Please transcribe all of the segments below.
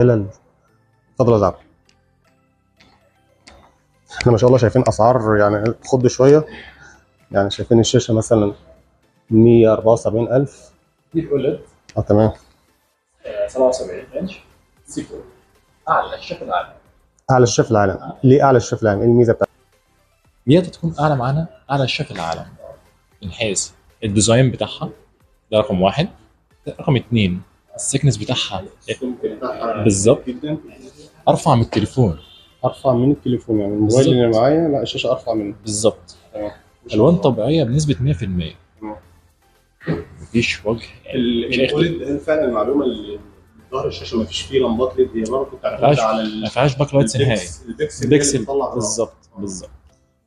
اتفضل يا زعل. احنا ما شاء الله شايفين اسعار يعني تخض شويه، يعني شايفين الشاشة مثلا 174000. دي OLED. اه تمام. 77 انش C 4، اعلى شاشة في العالم. اعلى شاشة في العالم. ليه اعلى شاشة في العالم؟ ايه الميزة بتاعتها؟ دي تكون اعلى معانا، اعلى شاشة في العالم من حيث ال design بتاعها، ده رقم واحد. رقم اثنين ال thickness بتاعها بالظبط جدا، ارفع من التليفون. ارفع من التليفون، يعني الموبايل اللي معايا لا الشاشة ارفع منه. بالظبط. تمام. الوان طبيعية بنسبة 100%. تمام. مفيش وجه يعني، مفيش أي اختلاف. ال OLED فعلا المعلومة اللي ظهر الشاشة ما فيش فيه لمبات LED، هي برضه بتعتمد على ما فيهاش backlights نهائي. البكسل، بيكسل اللي بتطلع. بالظبط بالظبط.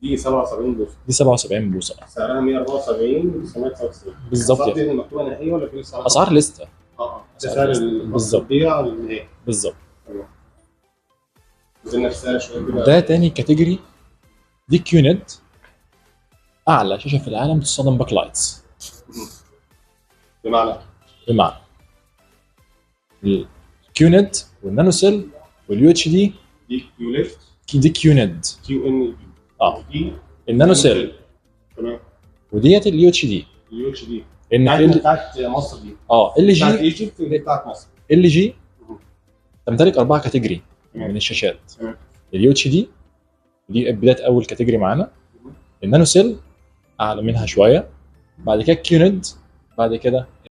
دي 77 بوصه. دي 77 بوصه. سعرها 174 999. بالظبط. الأسعار دي مكتوبة نهائية ولا في لسه؟ اسعار لستة. ده سعر بالظبط. البيع النهائي. بالظبط. نزلنا في سعر شوية كده. ده تاني category، دي QNED، اعلى شاشة في العالم تستخدم backlights. بمعنى؟ بمعنى ال QNED وال NanoCell وال UHD. دي QLED. دي QNED. Q N. دي ال NanoCell. تمام. وديت ال UHD. ال UHD لان في بتاعت مصر دي. ال بتاعت جي. Egypt ودي بتاعت مصر. LG تمتلك اربع category تمام. من الشاشات. تمام. ال UHD دي بداية اول category معانا، ال NanoCell اعلى منها شويه، بعد كده QNED، بعد كده